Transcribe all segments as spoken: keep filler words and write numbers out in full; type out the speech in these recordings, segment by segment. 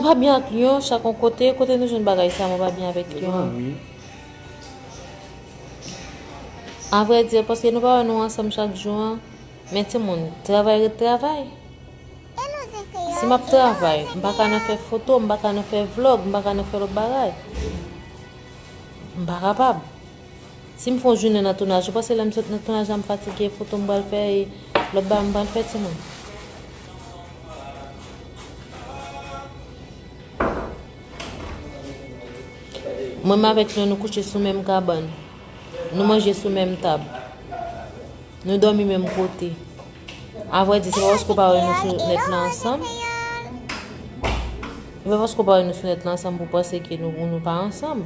Pa byen ak yon, chak yon kote, kote nou jwenn bagay sa, mwen pa byen avèk yon. Avrèdi, paske nou pa wè nou ansanm chak jou an, men timoun, travay ret travay. Si m ap travay, m pa ka nan fè foto, m pa ka nan fè vlòg, m pa ka nan fè lòt bagay. M pa kapab. Si m fè yon jounen nan tounaj, ou panse lè m sot nan tounaj la, m fatige, foto m pral fè, e lòt bagay m pral fè, timoun? Mwen m avèk nou, nou kouche sou menm kabann. Nou manje sou menm tab. Nou dòmi menm kote. Avrèdi, se pa paske w pa wè nou sou nèt la ansanm. Se pa paske w pa wè nou sou nèt la ansanm pou w panse ke nou, nou pa ansanm.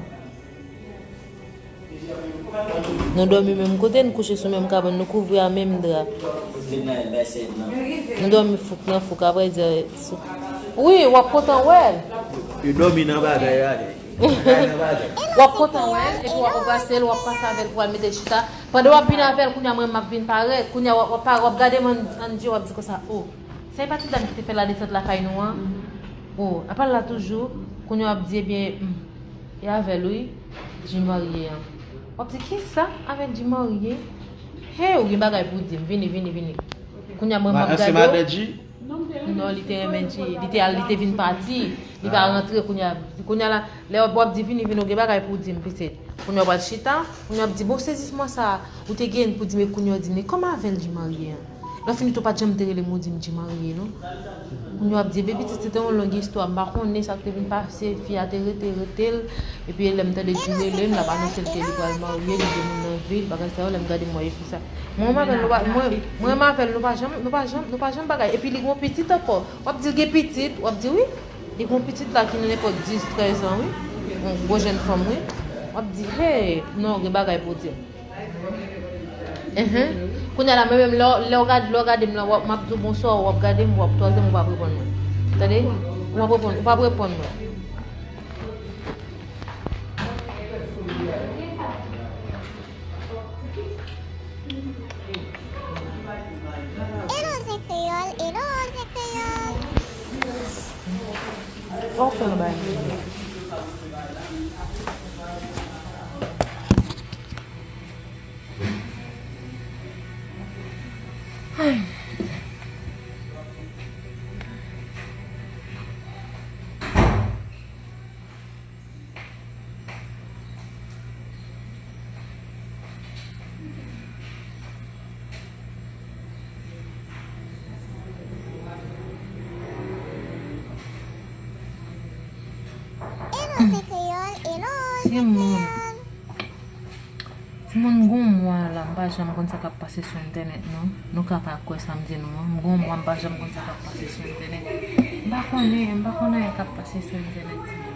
Nou dòmi menm kote, nou kouche sou menm kabann, nou kouvri a menm dra. Nou dòmi fouk nan fouk, apre di, sou- wi, w ap kontan wè l. Yo dòmi nan bagay la. W ap kontan wè l, epi w ap anbrase l, w ap pase avè l pou al mete l chita. Pandan w ap vin avè l, kounye a mwen m ap vin parèt. Kounye a w ap, w ap pa, w ap gade m an, an je, w ap di konsa, o, sa e pa ti dam ki te fè ladesant lakay nou an? O, apa l la toujou? Kounye a w ap di, ebyen, hmm, e avè l wi, Jim marye an. W ap di, kisa? Avè Jim marye? He, ou gen bagay pou w di m. Vini, vini, vini. Kounye a mwen m ap gade w. Non, li te renmen G, li te al, li te vin pati, li pa rantre kounye a. Kounye a la, lè w ap di vini, vini, ou gen bagay pou w di m, pitit. Kounye a w pral chita, kounye a w ap di, bon, sezisman sa, ou te gen pou di m, e kounye a w di m, e kòman avè l Jim marye an? Lè w fini tou, pa t janm te rele m, ou di m Jim marye, non. Kounye a w ap di, ebyen, pitit, se te yon long istwa, m pa konnen sa k te vin pase, fi a te rete, rete l, epi lè m tande Jim rele m, l ap anonse l ke li pral marye, li gen moun nan vil, bagay sa yo, lè m gade m wè e fi sa. Mwen, m avè l, nou pa, mwen, mwen, m avè l, nou pa janm, nou pa janm, nou pa janm bagay. Epi li gen yon pitit ankò. W ap di l gen pitit, w ap di wi. Li gen yon pitit la ki nan nenpòt dis, trèz an, wi. Yon gwo jèn fanm, wi. W ap di, hey, non, gen bagay pou w di m. Enhen. Kounye a la, mwen menm, lè w, lè w gad-, lè w gade m la, w ap, m ap di w bonswa, w ap gade m, w ap twazyèm, ou p ap reponn mwen. Tande? Ou p ap reponn, ou p ap reponn mwen. Hello, Zen Kreyòl, hello, Zen Kreyòl. Fòk fè nou bagay. Ay. Hello, Zen Kreyòl, hello, Zen Kreyòl. Timoun, gon mwa la, m pa janm konn sa k ap pase sou entènèt, non. Nou ka pa kwè sa m di nou an. M gon mwa, m pa janm konn sa k ap pase sou entènèt. M pa konnen, m pa konn anyen k ap pase sou entènèt, timoun.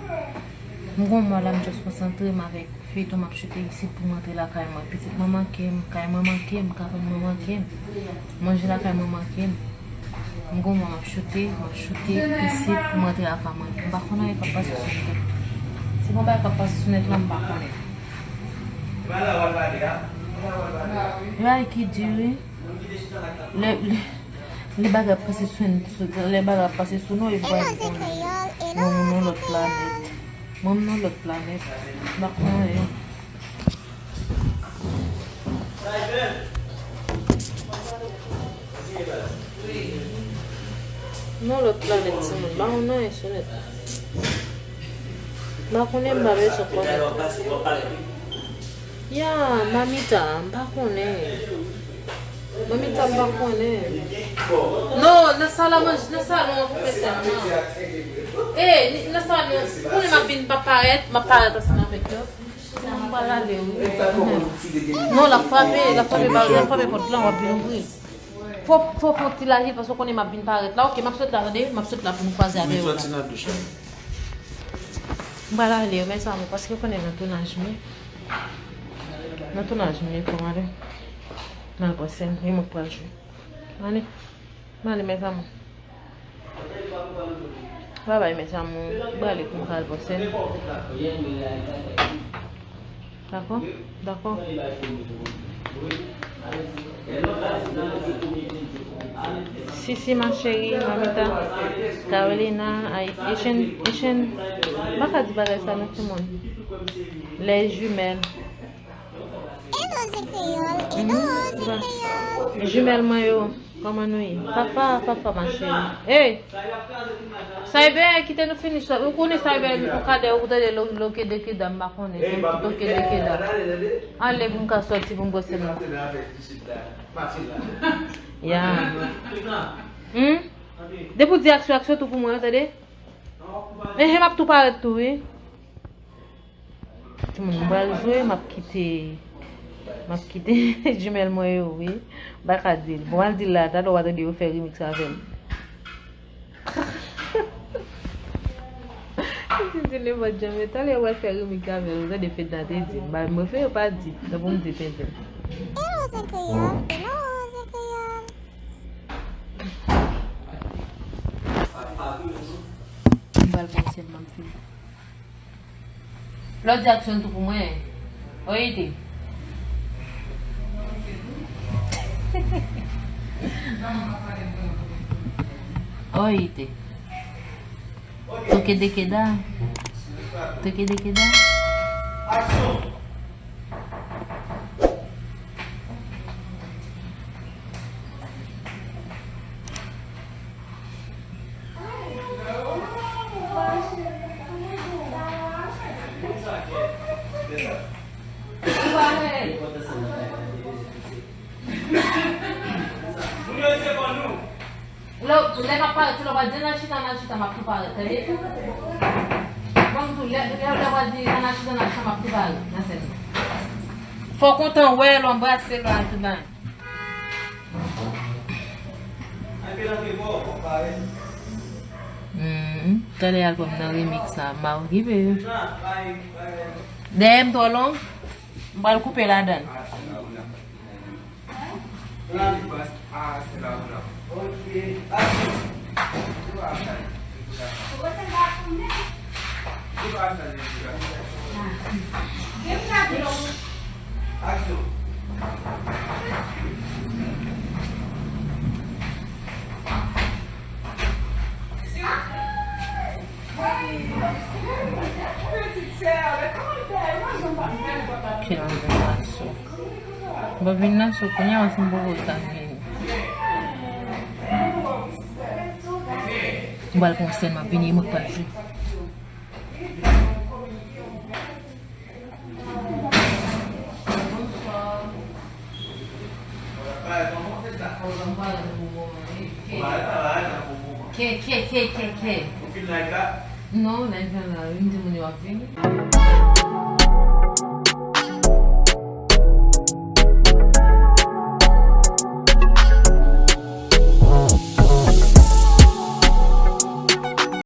M gon mwa la, m just konsantre m avèk feyton m ap choute isit pou m rantre lakay mwen. Pitit mwen manke m, kay mwen manke m, kabann mwen manke m. Manje lakay mwen manke m. M gon mwa m ap choute, m ap choute isit pou m rantre lakay mwen. M pa konn anyen k ap pase sou nèt. Se yon bagay k ap pase sou nèt la, m pa konnen. Yon bagay ki di wi. Lè, lè, lè bagay ap pase sou, sou, lè bagay ap pase sou nou, epi w pa konnen. Mwen, m nan lòt planèt. Mwen, m nan lòt planèt. M pa konnen anyen. Non, lòt planèt, timoun. M pa konn anyen sou nèt. M pa konnen, m pa bezwen konnen. Ya, Mamita, m pa konnen. Mamita, m pa konnen. Non, nan sal a manje, nan salon an pou fè sèl mwen. E, nan salon, konnen m ap vin, m ap parèt, m ap parèt ansanm avèk yo. Mwen pral ale, wi. Non, l ap frape, l ap frape, l ap frape pòt lan, w ap vin ouvri. Fò, fò, fò ti lage, paske w konnen m ap vin parèt la. Oke, m ap sot la, tande? M ap sot la pou m kwaze avè yo la. M pral ale, wi, mèt sa mwen, paske w konnen nan tounaj m ye. Nan tounaj m ye, fò m ale. M al pran sèn, e mwen k pral jwe. Ale. M ale, mèt sa mwen. Babay, mèt sa mwen. M prale pou m ka al pran sèn. Dakò? Dakò. Sisi, ma chérie, Mamita, Carolina, ay, Echen, Echen, m pa ka di bagay sa non, timoun. Les jumelles. Hello, Zé Créole. Hello, Zé Créole. Jumelles mwen yo, kòman nou ye? Fafa, Fafa, ma chérie. Hey! Cyber, kite nou finish la. Ou konnen Cyber, ou ka de, ou tande lo, lo ke de ke dam, pa konnen. Lo ke de ke dam. Ale pou m ka sòti pou m bwose mwen. Ya. Hmm? Depi w di aksyon, aksyon tou pou mwen, tande? Ehe, m ap tou parèt tou, wi. Timoun, m pral jwe, m ap kite, m ap kite jimèl mwen yo, wi. M pa ka di l. Bon, al di l la, talè w a tande yo fè remix avè l. Timoun, nenpòt jan, men talè w a fè remix avè l, ou tande Fedna te di m. Ba, mwen fè yo pa di, tanpri m di tenten. Hello, Zé Créole. Hello, Zé Créole. M pral pran sèl m ap fini. Lè w di aksyon tou pou mwen. Oyite. Oyite. Tokedekeda. Tokedekeda. Aksyon! Lè, lè m ap parèt, se lè w va di, "N al chita, n al chita," m ap tou parèt, tande? Ban m di w, lè, lè, lè w va di, "N al chita, n al chita," m ap tou parèt nan sèn nan. Fò w kontan wè l, w anbrase l, w al tou bay. Hmm, talè album nan remix la, m a okipe. Dèyè m twò long, m pral koupe ladan l. Kèl anvi nan sou. Bon, vin nan sou kounye a, si m poko tann vini. M pral pran sèn, m ap vini, e mwen k pral jwe. Ke, ke, ke, ke, ke. Non, live la, wi, m di moun yo ap vini.